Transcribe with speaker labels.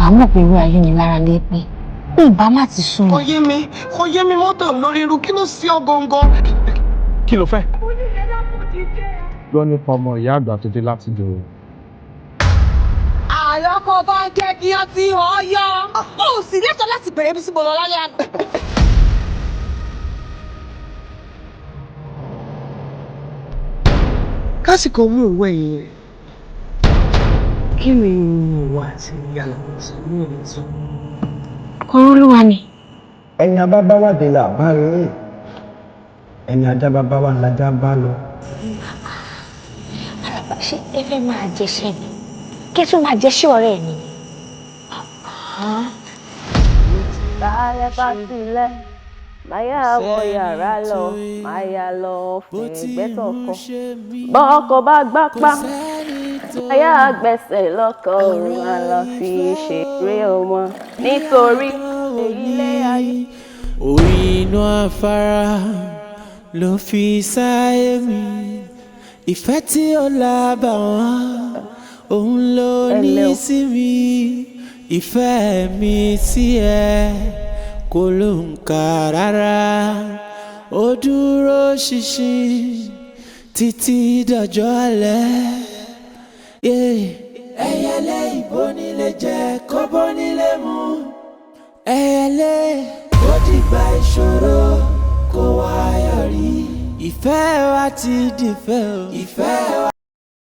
Speaker 1: Wàá mọ̀ pé irú ayé ni lára lé pín ìbá má ti sùn.
Speaker 2: Kò yé mi, kò yé mi, mọ́tò lórí irú kí ló sí ọ gangan.
Speaker 3: Kí ló fẹ́?
Speaker 4: Gbọ́ nípa ọmọ ìyá àgbà tó dé láti jòrò.
Speaker 1: Àlọ́ kan bá ń jẹ́ kí wọ́n ti hàn yọ. Ó sì lẹ́tọ̀ọ́ láti bẹ̀rẹ̀ bí síbo lọ lálẹ́ àná.
Speaker 2: Kásìkò mú òwe yìí rẹ̀. Kí ni ìwà àti ìyàlá tí ní ìlú sọ?
Speaker 1: Ọ̀rọ̀ ni.
Speaker 5: Ẹni abá bá wàdé là bá rìn, ẹni ajá bá bá wà lájá bá lọ.
Speaker 1: Àràbà, ṣé ẹ fẹ́ máa jẹṣẹ́ ni? Kí ẹ tún máa jẹṣẹ́ ọ̀rẹ́ mi ni?
Speaker 6: Baálẹ̀ bá tilẹ̀, máa yá wọ yàrá lọ, máa yá lọ fẹ̀gbẹ́ tọkọ. Bọ́kọ bá gbápá, máa yá gbẹ̀sẹ̀ lọ́kọ̀ òun á lọ fi ṣeré ọmọ nítorí ilé ayé.
Speaker 7: Orí inú afárá ló fi sáyé mi, ìfẹ́ tí ó lábà wọ́n òun ló ní sí mi, ìfẹ́ mi sí ẹ kò ló ń kà rárá, ó dúró ṣinṣin títí dọjọ́ alẹ́. Ẹyẹlé ìbónílé jẹ kó bónílé mu, ẹyẹlé ó dìgbà ìṣòro kó wá yọrí. Ìfẹ́ wa ti dìfẹ́ o. Ìfẹ́ wa.